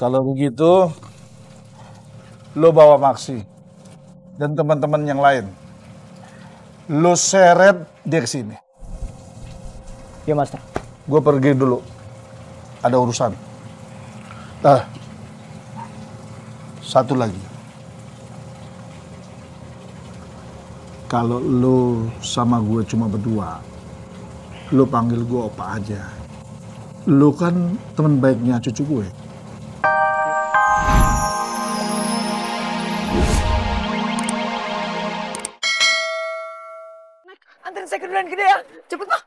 Kalau begitu, lo bawa Maksi dan teman-teman yang lain. Lo seret dia ke sini. Ya, Master. Gue pergi dulu. Ada urusan. Satu lagi. Kalau lo sama gue cuma berdua, lo panggil gue Opa aja. Lo kan teman baiknya cucu gue. Anterin saya ke duluan gede ya. Cepet, Pak.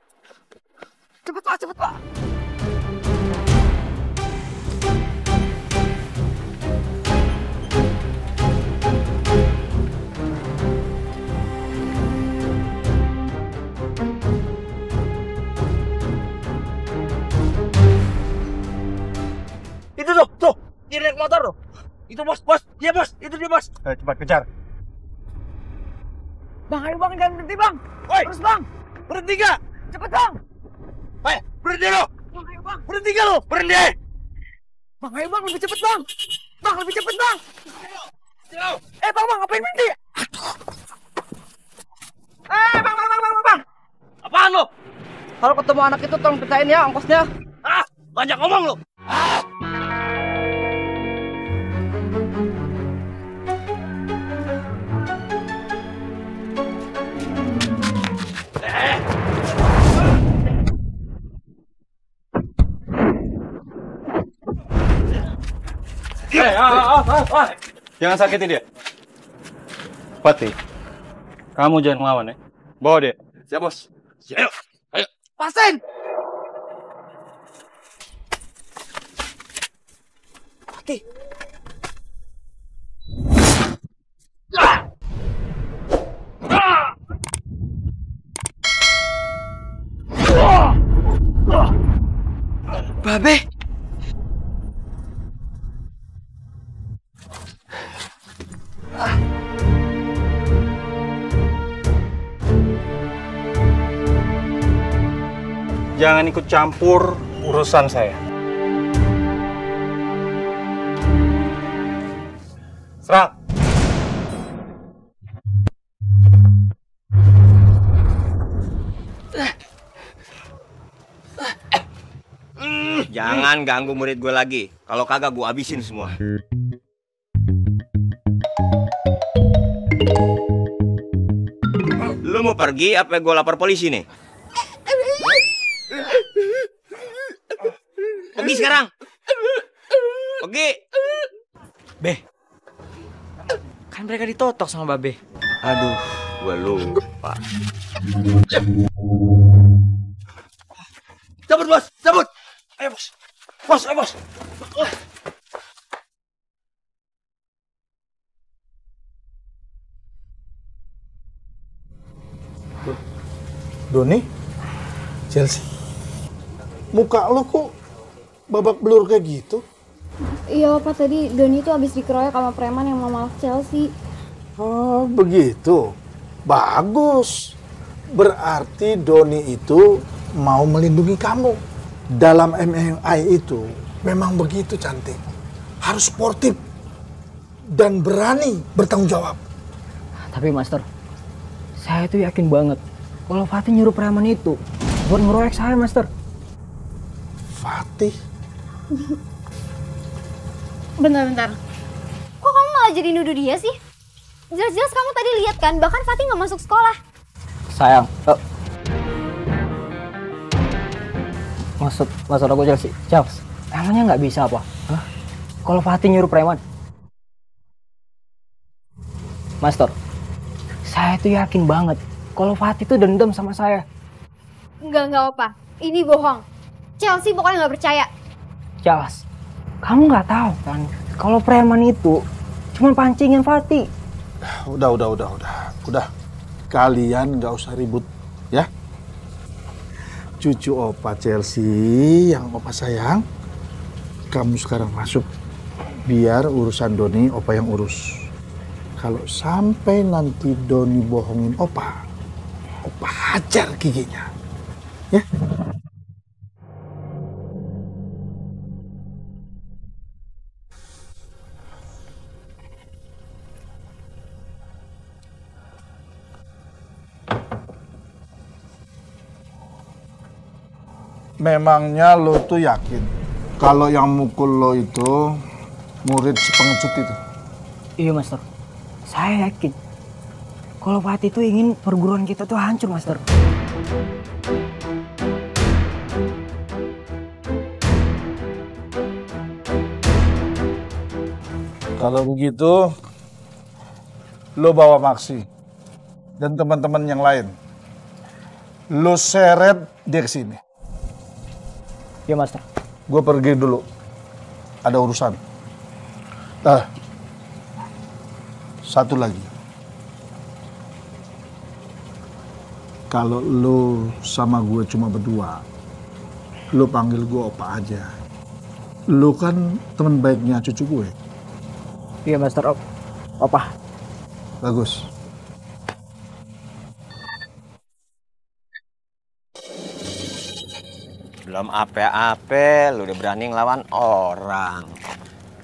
Cepet, Pak. Cepet, Pak. Itu tuh. Dia naik motor tuh. Itu bos. Dia bos. Itu dia bos. Ayo cepat kejar. Bang, ayo bang, jangan berhenti bang. Woi, Terus bang. berhenti gak? Cepet bang. Woi, berhenti lo. Bang, ayo bang. Berhenti gak lo? Berhenti. Bang, ayo bang, lebih cepet bang. Bang, lebih cepet bang. Bang, ngapain berhenti? Bang. Apaan lo? Kalau ketemu anak itu tolong ceritain ya ongkosnya. Ah, banyak ngomong lo. Jangan sakiti dia. Fatih, kamu jangan ngelawan ya. Bawa dia. Siap, bos. Ayo. Pasen. Oke. Babe. Jangan ikut campur urusan saya. Serang. Jangan ganggu murid gue lagi. Kalau kagak gue habisin semua. Lu mau pergi apa gue lapor polisi nih? Pergi sekarang. Pergi. Be. Kan mereka ditotok sama Babe. Aduh, gue lupa. Cabut, bos. Cabut. Ayo, bos. Ayo, bos. Doni, Chelsea, muka lo kok babak belur kayak gitu? Iya Pak, tadi Doni itu habis dikeroyok sama preman yang mau malak Chelsea. Oh begitu, bagus. Berarti Doni itu mau melindungi kamu. Dalam MMA itu memang begitu cantik. Harus sportif dan berani bertanggung jawab. Tapi Master, saya itu yakin banget kalau Fatih nyuruh preman itu buat ngeroyok saya, Master. Fatih? Bentar. Kok kamu malah jadi nuduh dia sih? Jelas-jelas kamu tadi lihat kan, bahkan Fatih nggak masuk sekolah. Sayang, maksud aku Chelsea, Charles, emangnya nggak bisa apa? Hah? Kalau Fatih nyuruh preman? Master, saya tuh yakin banget kalau Fatih tuh dendam sama saya. Enggak apa. Ini bohong. Chelsea pokoknya nggak percaya. Charles, kamu nggak tahu kan kalau preman itu cuma pancingan Fatih. Udah. Kalian nggak usah ribut, ya. Cucu Opa Chelsea yang Opa sayang, kamu sekarang masuk. Biar urusan Doni Opa yang urus. Kalau sampai nanti Doni bohongin Opa hajar giginya. Ya? Memangnya lo tuh yakin kalau yang mukul lo itu murid si pengecut itu? Iya, Master. Saya yakin kalau Fatih itu ingin perguruan kita tuh hancur, Master. Kalau begitu, lo bawa Maksi dan teman-teman yang lain. Lo seret dia ke sini. Iya, Master. Gue pergi dulu. Ada urusan. Satu lagi. Kalau lo sama gue cuma berdua, lo panggil gue Opa aja. Lo kan teman baiknya cucu gue. Iya, Master. Opa. Bagus. Belum apa-apa, lu udah berani ngelawan orang.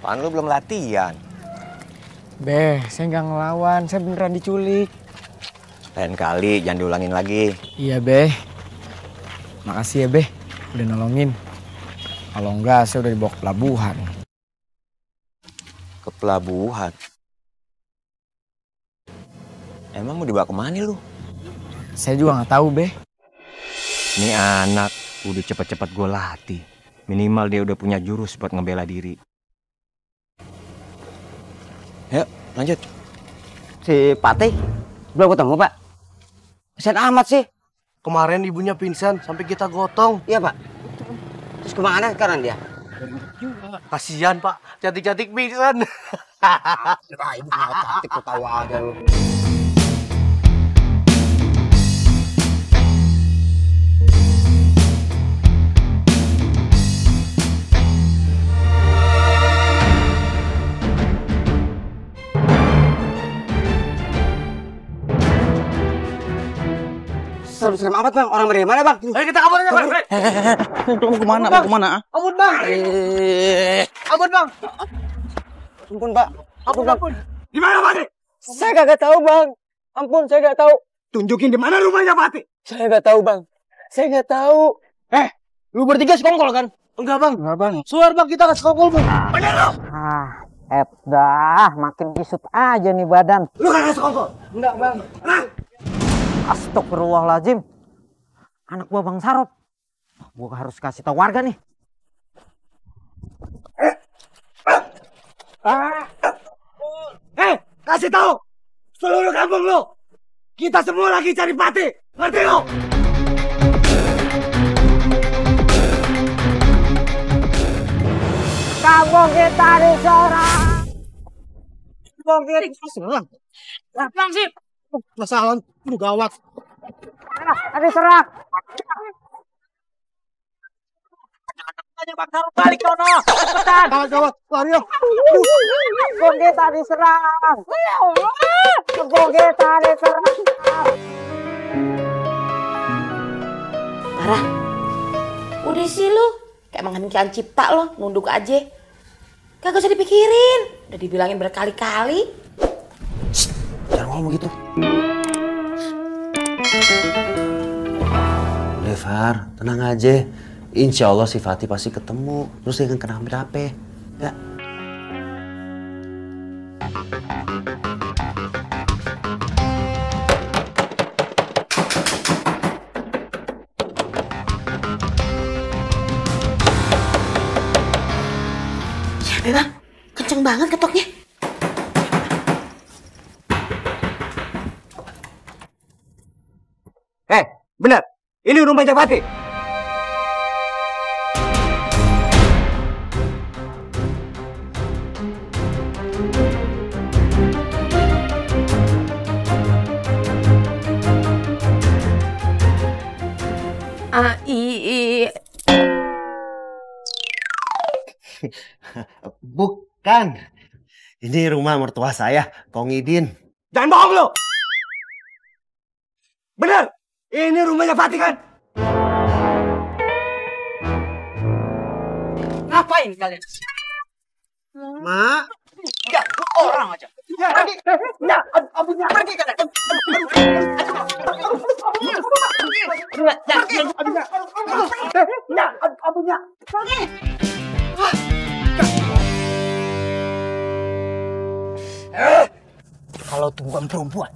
Pan lu belum latihan. Beh, saya nggak ngelawan. Saya beneran diculik. Lain kali jangan diulangin lagi. Iya, Beh. Makasih ya, Beh. Udah nolongin. Kalau enggak, saya udah dibawa ke pelabuhan. Ke pelabuhan? Emang mau dibawa kemana lu? Saya juga nggak tahu, Beh. Ini anak udah cepet-cepet gue latih. Minimal dia udah punya jurus buat ngebela diri. Yuk, lanjut. Si Patih belum ketemu, Pak. Kasian amat sih. Kemarin ibunya pingsan sampai kita gotong. Iya, Pak. Terus kemana sekarang dia? Kasihan, Pak. Cantik-cantik pingsan. Ibu nggak cantik, ketawa aja lu. Serem amat, Bang. Orang dari mana, Bang? Ayo kita kabur aja, Bang. Mau kemana? Mau kemana? Ampun, Bang. Ampun, Bang. Ampun, Pak. Ampun, ampun. Di mana Patih? Saya kagak tahu, Bang. Ampun, saya nggak tahu. Tunjukin di mana rumahnya Patih. Saya nggak tahu, Bang. Saya nggak tahu. Lu bertiga sekongkol kan? Enggak, Bang. Enggak, Bang. Suar, Bang, kita ke sekongkol, Bang. Bener lu. Dah, makin kisut aja nih badan. Lu kan sekongkol? Enggak, Bang. Astagfirullahaladzim. Anak gua Bang Sarop. Gua harus kasih tahu warga nih. Kasih tahu seluruh kampung lu. Kita semua lagi cari Patih. Ngerti lu? Kampung kita diserang. Kampung kita diserang. Bang sih. Masalah lu gawat. Diserang. Balik sono. Cepetan. Gawat, lari yo. Kampung kita diserang. Kampung kita diserang. Parah. Udah sih lu. Kayak menghentikan cipta lo, nunduk aja. Kagak usah dipikirin. Udah dibilangin berkali-kali. Jangan ngomong gitu. Far, tenang aja. Insya Allah si Fatih pasti ketemu. Terus dia akan kena apa-apa. Ya. Ya, Bang. Kenceng banget ketoknya. Benar. Ini rumahnya Patih. Bukan. Ini rumah mertua saya, Kong Idin. Jangan bohong lu. Benar. Ini rumahnya Fatih kan? Ngapain kalian? Mak. Ya, orang aja. Pergi. Ya, pergi kalian. Kalau tuh bukan perempuan,